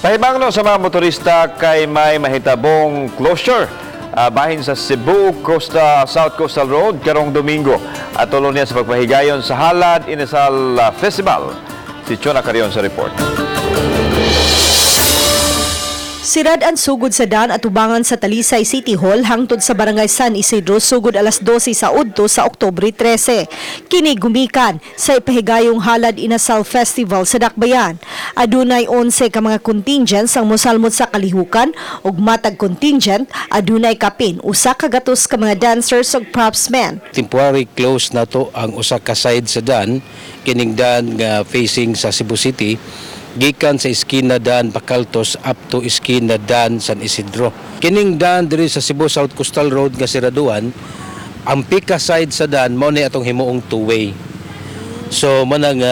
Kahibangno sa mga motorista kay may mahitabong closure bahin sa Cebu Costa South Coastal Road karong Domingo at tulo niya sa pagpahigayon sa Halad Inasal Festival. Si Chona Carion sa report. Sirad ang sugod sa daan at tubangan sa Talisay City Hall hangtod sa Barangay San Isidro sugod alas 12 sa udto sa Oktubre 13. Kini gumikan sa ipahigayong Halad Inasal Festival sa Dakbayan. Adunay 11 ka mga contingents ang mosalmot sa kalihukan ug matag contingent adunay kapin 100 ka mga dancers ug propsmen. Temporary close na to ang usa ka side sa dan, kining dan nga facing sa Cebu City, gikan sa iskina dan Bacaltos up to iskina dan San Isidro. Kining dan diri sa Cebu South Coastal Road nga siraduan, ang pika side sa dan mao ni atong himuong two-way. So manang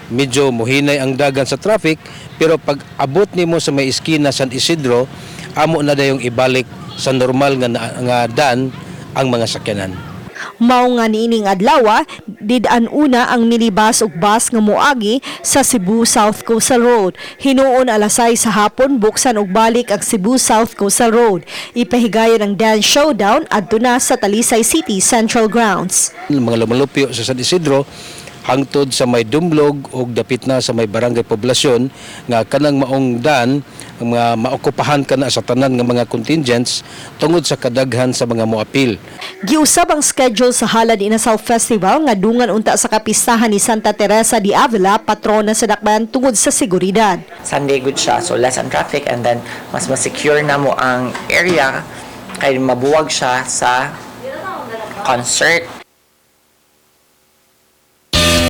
medyo muhinay ang dagan sa traffic, pero pag abot nimo sa may iskina San Isidro, amo na dayong ibalik sa normal nga dan ang mga sakyanan. Mao nga niining adlaw, did-an una ang minibus ug bus nga moagi sa Cebu South Coastal Road. Hinuon alas 6 sa hapon buksan og balik ang Cebu South Coastal Road. Ipahigayon ang dance showdown adto na sa Talisay City Central Grounds. Mga lumalupyo sa San Isidro hangtod sa may Dumlog ug dapit na sa may Barangay Poblasyon nga kanang maong dan nga maokupahan kana sa tanan nga mga contingents tungod sa kadaghan sa mga moapil. Giusab ang schedule sa Halad Inasal Festival nga dungan unta sa kapistahan ni Santa Teresa de Avila, patrona sa Dakbayan, tungod sa seguridad. Sunday good siya, so less ang traffic and then mas ma-secure na mo ang area kay mabuwag siya sa concert.